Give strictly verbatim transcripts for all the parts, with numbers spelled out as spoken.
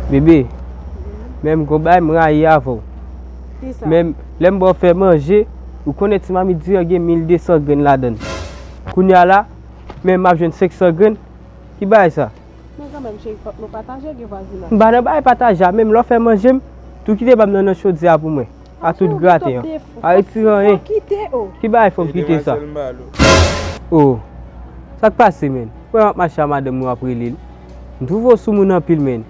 Bebe, menm gon bagay m rayi avè w. Kisa? Menm lè m ba w fè manje, ou konnen ti mamit diri an gen mil de san grenn ladan l. Kounye a la, menm m ap jwenn senk san grenn. Ki bagay sa? Men kanmenm, cheri, fòk nou pataje, gen vwazinaj. M pa nan bagay pataje a, menm lè w fè manje m, tou kite ba m nan, nan chodyè a pou mwen. A tout graten an. Pa retire anyen. Fò kite, o. Ki bagay fò m kite sa? O. Sa k pase, menn? Wè m ap mache a madanm mwen w ap rele l. M twouve w sou moun anpil, menn.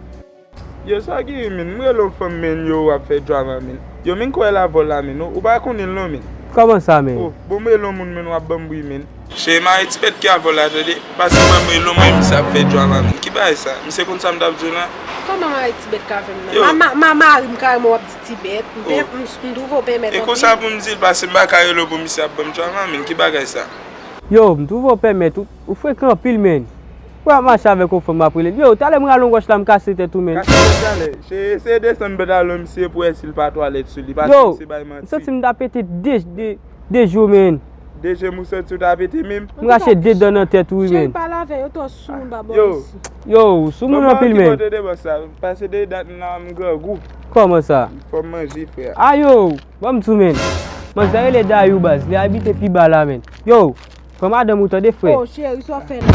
Yo, sa w gen, menn? M rele w fanm, menn, yo, w ap fè drama, menn. Yo, menn, kwè l avè w la, menn. Ou, ou pa konnen l, non, menn. Kòman sa, menn? O, bon, m rele w moun, menn, w ap ban m bri, menn. Cheri, mari ti bèt ki avè w la, tande. Pase m ap rele w, mwen, misye ap fè drama, menn. Ki bagay sa? Misye konn sa m t ap di w la? Kòman mari ti bèt ka fè m nan? Yo. Ma, ma, ma, mari m kareman w ap di ti bèt. M pe, m, m twouve w pèmèt anpil. E konsa pou m di l, pase m pa ka rele w pou misye ap ban m drama, menn. Ki bagay sa? Yo, m twouve w pèmèt, ou, ou frekan anpil, menn. Ou ap mache avèk yon fanm m ap rele l. Yo, talè m rale yon wòch la, m kase tèt ou, menn. Kase tèt talè. Se, se desann pantalon misye pou wè si l pa twalèt sou li. Pase misye bay manti. Yo, m santi m ta pete de, de, de je w, menn. De je m ou santi w ta pete menm? M rache de dan nan tèt ou, wi, menn. Cheri, pale avè yo, to sou moun pa bò isi. Yo, ou sou moun anpil, menn. Pase de dat m la, m grangou. Kòman sa? Fò m manje, frè. A yo, ban m di w, menn. Manzè rele Dayou, baz. Li abite pi ba la, menn. Yo, pran madanm ou, tande, frè. O, cheri, sa w fè la?